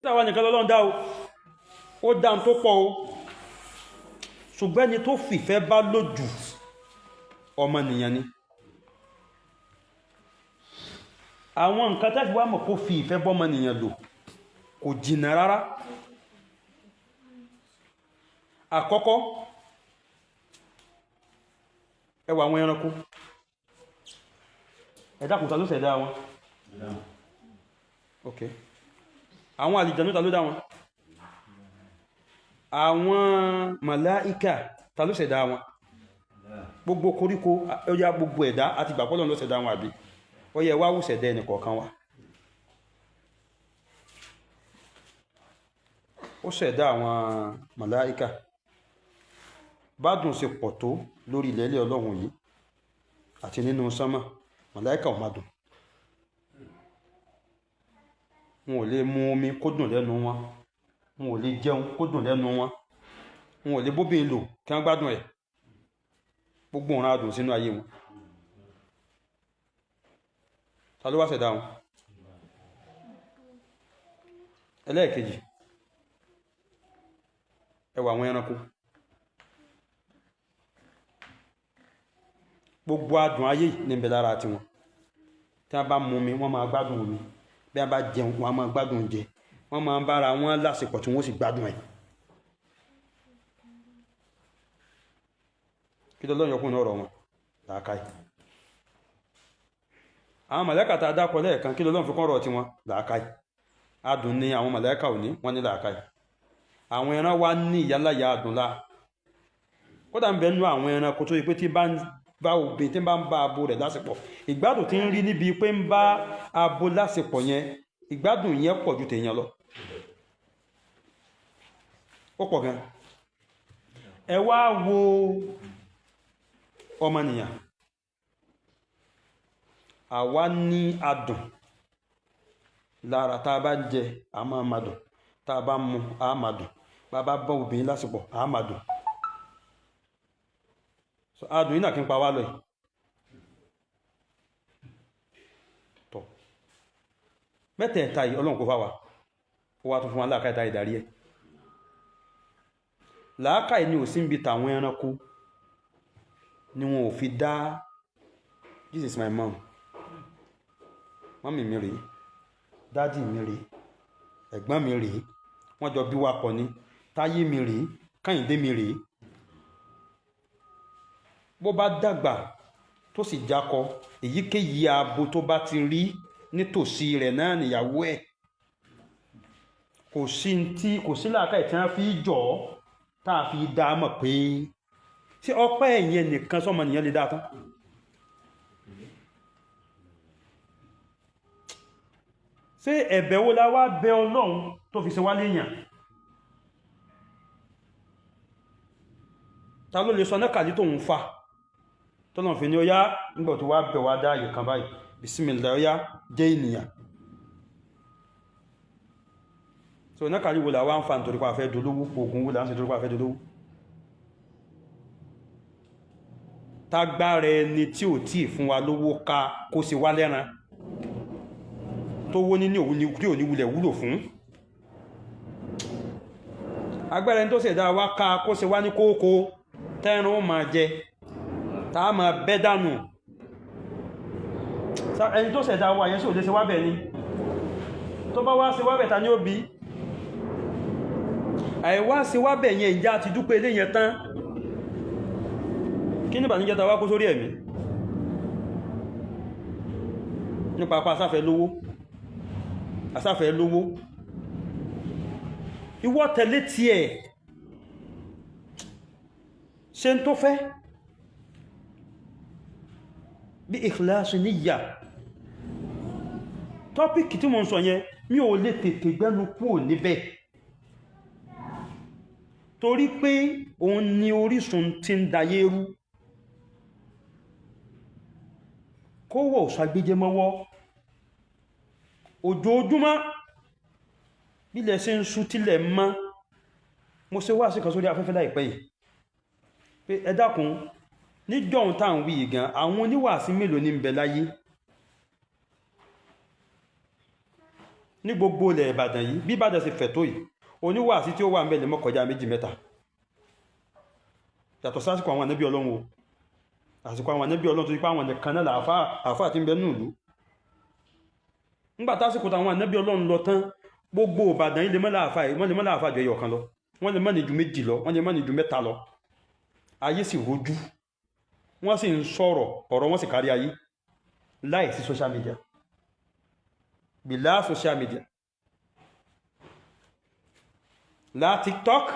Táwa nìkan lọ́lọ́run dá o, ó dá tó pọ̀ o, ṣùgbọ́n ẹni tó fìfẹ́ bá lójú ọmọnìyàn ni. Àwọn nǹkan tẹ́fì wá mọ̀ kó fi ìfẹ́ bọ́mọnìyàn lò kò jìnnà rárá. Àkọ́kọ́, ẹ wo àwọn ẹranko, ẹ dákun, ta ló ṣẹ̀dá wọn? Ok, àwọn àlìjànú, ta ló dá wọn? Àwọn màláíkà, ta ló ṣẹ̀dá wọn? Gbogbo koríko, ó yá, gbogbo ẹ̀dá àti ìgbàpọ́lọ̀ ló ṣẹ̀dá wọn, àbí? Ó yẹ wá wò ṣẹ̀dá ẹnì kọ̀ọ̀kan wa. Ó ṣẹ̀dá àwọn màláíkà. Bádùn ṣe pọ̀ tó lórí ilẹ̀ ilẹ̀ Ọlọ́run yìí àti nínú sánmà, màláíkà ò máa dùn. Wọn ò lè mu omi kó dùn lẹ́nu wọn, wọn ò lè jẹun kó dùn lẹ́nu wọn, wọn ò lè bóbìnrin lò kí wọ́n gbádùn ẹ̀. Gbogbo òun adùn sínú ayé wọn. Ta ló wá ṣẹ̀dá wọn? Ẹlẹ́ẹ̀kejì, ẹ wo àwọn ẹranko. Gbogbo adùn ayé ní ń bẹ lára tiwọn. Tí wọ́n bá mu omi, wọ́n máa gbádùn omi. Bí wọ́n bá jẹun, wọ́n máa gbádùn oúnjẹ. Wọ́n máa ń bára wọn lásìkò tí wọ́n sì gbádùn ẹ̀. Kí lọ́lọ́run yọkùn náà rọ̀ wọn? Làákàyè. Àwọn màláíkà tá a dákọ lẹ́ẹ̀kan, kí lọ́lọ́run fi kọ́ ọ̀rọ̀ tiwọn? Làákàyè. Adùn ni àwọn màláíkà ò ní, wọ́n ní làákàyè. Àwọn ẹran wa ní ìyáláyà adùn la. Kódà ń bẹ nú àwọn ẹranko tó yẹ pé tí bá ń bá obìnrin, tí bá ń bá abo rẹ̀ lásìpọ̀, ìgbádùn tí ń rí níbi pé ń bá abo lásìpọ̀ yẹn, ìgbádùn yẹn pọ̀ ju tèèyàn lọ. Ó pọ̀ gan. Ẹ wá wo ọmọnìyàn, àwa ní adùn lára. Tá a bá jẹ, a máa ma dùn. Tá a bá mu, a máa dùn. Bá a bá bá obìnrin lásìpọ̀, a máa dùn. So adùn yìí náà kí n pa wá lọ yìí. Tọ́ mẹ́tẹ̀ẹ̀ta yìí, Ọlọ́run kò fà wá, ó wá tún fún wa láàkáyì tá ìdarí ẹ̀. Làákàyè ni ò sí níbi tàwọn ẹranko ni wọn ò fi dá. This is my mom. Mọ́mì mi rèé, dádì mi rèé, ẹ̀gbọ́n mi rèé, wọ́n jọ bí wa pọ̀ ni. Táyé mi rèé, Kẹ́hìndé mi rèé. Bó bá dàgbà tó sì jákọ, èyíkéyìí abo tó bá ti rí nítòsí rẹ̀ náà níyàwó ẹ̀. Kò sí tí kò sí làákàyè tí wọ́n fi jọ ọ́ tá a fi dá a mọ̀ pé ṣé ọpẹ́ ẹ̀yẹn nìkan sọmọ nìyẹn lè dá tán. Ṣé ẹ̀bẹ̀ wo la wá bẹ Ọlọ́run tó fi ṣe wá léèyàn? Ta ló lè sọ nákàlí tó ń fa tọ́nà fi ní ó yá nígbà tó wá bẹ̀ wá dá àyè kan báyìí, bismillah, ó yá jẹ́ ènìyàn? So nákàlí wo la wá ń fa nítorí pé a fẹ́ dolówó? Oògùn wo la ń ṣe nítorí pé a fẹ́ dolówó? Tágbára ẹni tí ò tí fún wa lówó ká kó ṣe wá lẹ́ran tó wó níní òun tí ò ní wulẹ̀ wúlò fún. Agbára ẹni tó ṣẹ̀dá wa ká kó ṣe wá ní kókó tẹ́ran ó máa jẹ, tá a máa bẹ́ dànù. Ẹni tó ṣẹ̀dá wa yẹn sí ò lè ṣe wá bẹ̀ ni? Tó bá wá ṣe wá bẹ̀, ta ni ó bí? Àìwá ṣe wá bẹ̀ yẹn, ìjà ti dúpẹ́ ilé yẹn tán. Kí ní ìbànújẹ́ ta wá kó sórí ẹ̀mí nípa apá asáfẹ́ lówó, asáfẹ́ lówó? Ìwọ tẹ̀lé tiẹ̀, ṣe ń tó fẹ́ bí ikhlasi níyà. Tọ́pìkì tí mo ń sọ yẹn, mi ò lè tètè gbẹ́nu kúrò níbẹ̀ torí pé òun ni orísun tí ń dayé rú. Kówọ̀ ṣàgbéjẹ mọ́wọ́ ojoojúmọ́ bílẹ̀ ṣe ń sú tílẹ̀ mọ́. Mo ṣe wá sí kan sórí afẹ́fẹ́ láìpẹ́ yìí pé ẹ dákun, níjọ́un tá à ń wí gan, àwọn oníwàásí mélòó ní ń bẹ láyé? Ní gbogbo ilẹ̀ Ìbàdàn yìí, bí Ìbàdàn ṣe fẹ̀ tó yìí, oníwàásí tí ó wà ń bẹ̀ lè mọ́ kọjá méjì mẹ́ta. Yàtọ̀ sásìkò àwọn ànábì Ọlọ́run o, àsìkò àwọn ànábì Ọlọ́run tó ti pa àwọn nìkan náà làáfà tí ń bẹ nùlú. Nígbà tásìkò táwọn ànábì Ọlọ́run lọ tán, gbogbo Ìbàdàn yìí lè mọ́ láàfà yìí, wọ́n lè mọ́ láàfà ju ẹyọ kan lọ, wọ́n lè mọ́ ní ju méjì lọ, wọ́n lè mọ́ ní ju mẹ́ta lọ. Ayé sì rojú, wọ́n sì ń sọ̀rọ̀, ọ̀rọ̀ wọn sì kárí ayé láì sí social media, bìlá social media, la TikTok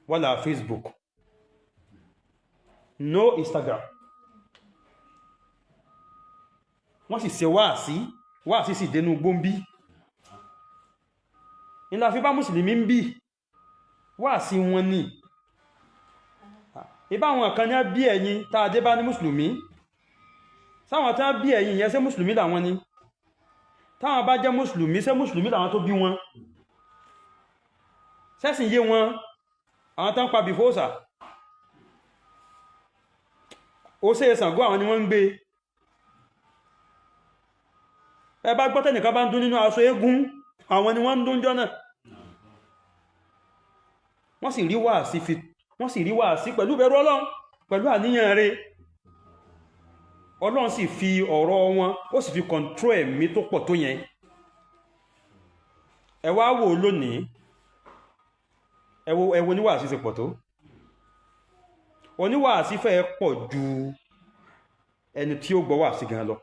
wala Facebook, no Instagram. Wọ́n sì ṣe wáàsí, wáàsí sì dénú gbóǹbí. Ìlà fi bá mùsùlùmí ń bí wáàsí wọn ní ìbá àwọn kan ní bí ẹ̀yin tá a dé bá ní mùsùlùmí, sáwọn tán bí ẹ̀yin yẹn ṣé mùsùlùmí làwọn ni? Táwọn bá jẹ́ mùsùlùmí, ṣé mùsùlùmí làwọn tó bí wọn? Sẹ́sìn yé wọn? Àwọn tán pa bìfóòsà ó ṣe Ṣàngó, àwọn ni wọ́n ń gbé. Ẹ bá gbọ́ tẹ́nìkan bá ń dún nínú aṣọ eégún, àwọn ni wọ́n ń dún jọ́nà. Wọ́n sì rí wáàsí fi, wọ́n sì rí wáàsí pẹ̀lú bẹ̀rù Ọlọ́run, pẹ̀lú àníyàn rẹ̀. Ọlọ́run sì fi ọ̀rọ̀ wọn, ó sì fi kọ̀ntró ẹ̀mí tó pọ̀ tó yẹn. Ẹ wá wò ó lónìí, ẹ wo oníwàásí ṣe pọ̀ tó. Oníwàásí fẹ́ pọ̀ ju ẹni tí ó gbọ́ wàásí gan lọ.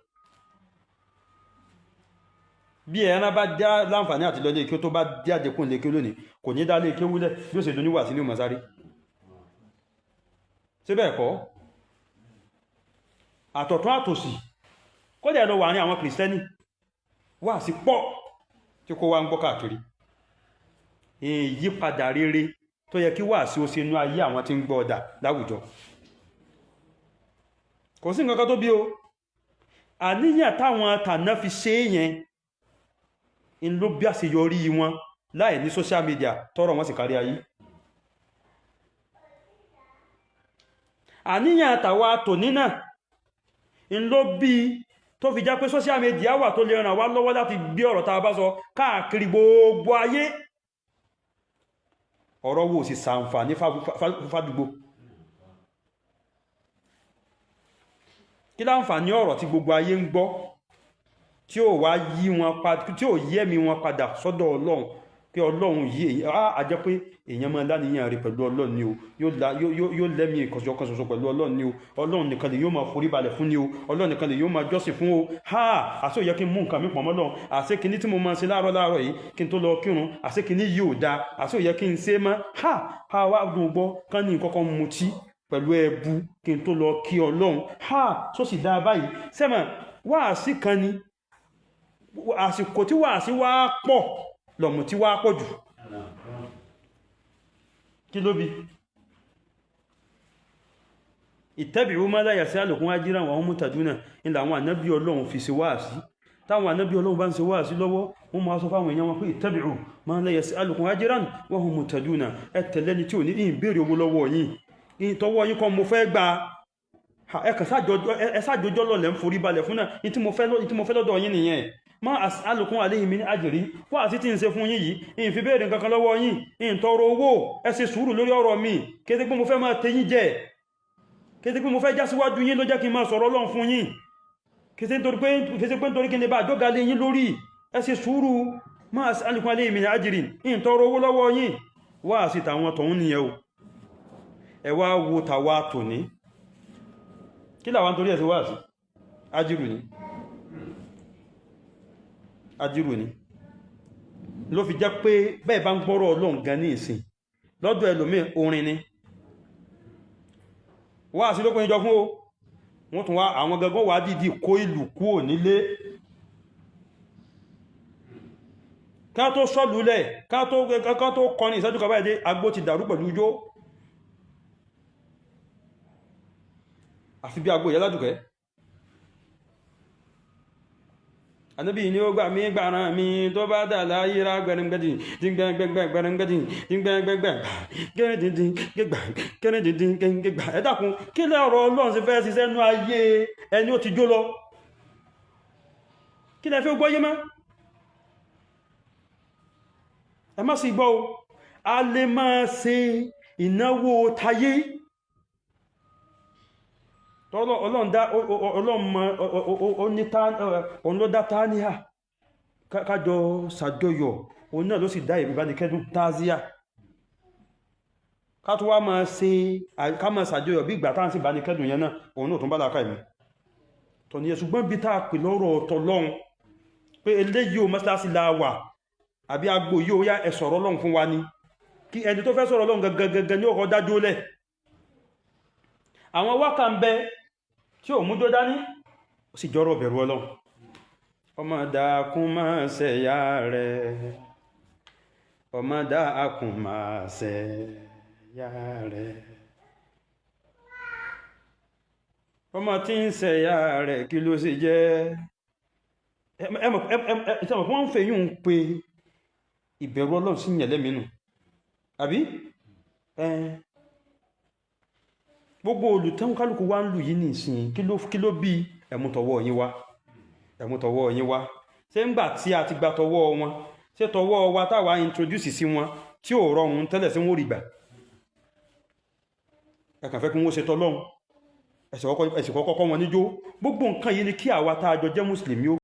Bí ẹran bá dá láǹfààní àti lọ lé kí ó tó bá jáde kún lé kí ó lónìí, kò ní dá lé kí ó wúlẹ̀ bí ó ṣe dún níwàásí ní òmọ̀sáré. Ṣé bẹ́ẹ̀ kọ́? Àtọ̀tún àtòsì, kódà lọ wà ní àwọn kìrìsìtẹ́nì, wàásí pọ̀ tí kò wá ń gbọ́ káàkiri. Ìyípadà rere tó yẹ kí wàásí ó ṣe inú ayé àwọn tí ń gbọ́ ọ̀dà láwùjọ. Kò sí nǹkan kan tó bí o. Àníyàn táwọn tàná fi ṣe é yẹn in ló bí àṣeyọrí wọn láì ní social media tọ́rọ̀ wọn sì kárí ayé. Àníyàn tàwa tòní náà in ló bí tó fi já pé social media wà tó lè ràn wá lọ́wọ́ láti gbé ọ̀rọ̀ tá a bá sọ káàkiri gbogbo ayé. Ọ̀rọ̀ wo sì ṣàǹfààní fádùgbò? Kí láǹfààní ọ̀rọ̀ tí gbogbo ayé ń gbọ́ tí ó wá yí wọn padà, tí ó yí ẹ̀mí wọn padà sọ́dọ̀ Ọlọ́run, pé Ọlọ́run yìí èyí á jẹ́ pé èèyàn máa láníyàn rẹ̀ pẹ̀lú Ọlọ́run ni o, yóò lẹ́mí ìkọ̀sọ̀ kan ṣoṣo pẹ̀lú Ọlọ́run ni o, Ọlọ́run nìkan lè yóò máa forí balẹ̀ fún ni o, Ọlọ́run nìkan lè yóò máa jọ́sìn fún o. Ha, àṣé ò yẹ kí n mú nǹkan mi pọ̀ mọ́ Ọlọ́run, àṣé kinní tí mo máa ṣe láàárọ̀ láàárọ̀ yìí kí n tó lọ kírun, àṣé kinní yìí ò dáa, àṣé ò yẹ kí n ṣe mọ́. Ha, ha wá dùn gbọ́ kán ní nǹkan kan mutí pẹ̀lú ẹbu kí n tó lọ kí Ọlọ́run. Ha, só sì dáa báyìí. Sẹ́mọ̀ wáàsí kan ni, àsìkò tí wáàsí wá pọ̀ lọ̀mù tí wá pọ̀ jù. Kí ló bí? Ittabi'u ma la yas'alukum ajran wa hum muhtaduna ní làwọn ànábì Ọlọ́run fi ṣe wáàsí. Táwọn ànábì Ọlọ́run bá ń ṣe wáàsí lọ́wọ́, wọ́n máa sọ fáwọn èèyàn wọn pé ittabi'u ma la yas'alukum ajran wa hum muhtaduna, ẹ tẹ̀lé ẹni tí ò ní ìbéèrè owó lọ́wọ́ yín, tọwọ́ yín kọ́ mo fẹ́ gbà. Ẹ ṣàjọjọ́ lọ́lẹ̀ ń forí balẹ̀ fún náà, ní tí mo fẹ́ lọ́dọ̀ yín nìyẹn. Ma as'alukum alayhi min ajri, wá sí tí ń ṣe fún yín yìí, in fi béèrè nǹkan kan lọ́wọ́ yín, in tọrọ owó, ẹ ṣe sùúrù lórí ọ̀rọ̀ mi, kété pé mo fẹ́ máa tẹyín jẹ, kété pé mo fẹ́ já síwájú yín ló jẹ́ kí n máa sọ̀rọ̀ Ọlọ́run fún yín, kété pé nítorí kí n lè bá àjọ́gà lé yín lórí, ẹ ṣe sùúrù. Ma as'alukum alayhi min ajri, in tọrọ owó lọ́wọ́ yín. Wá sí tàwọn tọ̀hún nìyẹn o. Ẹ wá wo tàwa tòní, kí làwọn torí ẹ̀ sí wá sí? Ajiru ni, ajiru ni. Ló fi jẹ́ pé bẹ́ẹ̀ bá ń gbọ́rọ̀ Ọlọ́run gan ní ìsìn lọ́dọ̀ ẹlòmíì orin ni wá sí lópin ìjọ fún o. Wọ́n tún wá àwọn gangan wà dìdí kó ìlú kúò nílé, ká tó sọ́lúlẹ̀, ká tó kọrin ìṣẹ́jú kan báyìí dé, agbó ti dàrú pẹ̀lú ijó. Àfi bí agbó ìyá ládùkẹ́. Ànábì ni ó gbà mí gbàrán mi tó bá dà láyíra gbẹ̀rẹ̀ngbẹ̀dì gbẹ̀ngbẹ̀ngbẹ̀ gbẹ̀rẹ̀ngbẹ̀dì gbẹ̀ngbẹ̀ngbẹ̀ kẹrìndínlẹ̀ gbẹ̀gbà kẹrìndínlẹ̀ gbẹ̀gbà. Ẹ dákun, kí lẹ́ ọ̀rọ̀ Ọlọ́run ṣe fẹ́ ṣiṣẹ́ nú ayé ẹni ó ti jó lọ? Kí lẹ fẹ́ gbọ́yé mọ́? Ẹ má sì gbọ́ o, a lè máa ṣe ìnáwó tayé tọ́lọ́. Ọlọ́run dá, Ọlọ́run mọ, òun ló dá táníhà kájọ ṣàjọyọ̀, òun náà ló sì dá ìbánikẹ́dùn tazíà. Ká tó wá máa ṣe, ká máa ṣàjọyọ̀ bí ìgbà táà sí ìbánikẹ́dùn yẹn náà, òun náà tún bá làákà ìmú tọ̀ ní. Ṣùgbọ́n bí tá a pè lọ́rọ̀ ọ̀tọ̀ lọ́hun pé eléyìí o, mọ́sálásí la wà àbí agbo yìí ó yá, ẹ sọ̀rọ̀ Ọlọ́run fún wa ni, kí ẹni tó fẹ́ sọ̀rọ̀ Ọlọ́run gangan ní ọkọ̀ dájú lẹ̀. Àwọn wákà ń bẹ tí ò mújó dání, ó sì jọ́rọ̀ bẹ̀rù Ọlọ́run. Ọmọ dákun máa ṣẹ̀yà rẹ̀, ọmọ dákun máa ṣẹ̀yà rẹ̀, ọmọ tí ń ṣẹ̀yà rẹ̀, kí ló sì jẹ́? Ẹmọ̀ wọ́n ń fẹ́ yíò ń pe ìbẹ̀rù Ọlọ́run sí yẹn lẹ́mìnú àbí gbogbo olùtẹ́hùn kálukú wá ń lù yí nìsín. Kí ló bí? Ẹ̀mú tọwọ́ yín wá, ẹ̀mú tọwọ́ yín wá. Ṣé ńgbà tí a ti gba tọwọ́ wọn, ṣé tọwọ́ wa táwa introduce sí wọn tí ò rọrùn tẹ́lẹ̀ sí wọn ò rí gbà? Ẹ kàn fẹ́ kí wọ́n ṣe tọlọ́run, ẹ̀sìn kọ́kọ́ kọ́ wọn níjó. Gbogbo nǹkan yìí ni kí àwa tá a jọ jẹ́ mùsùlùmí ó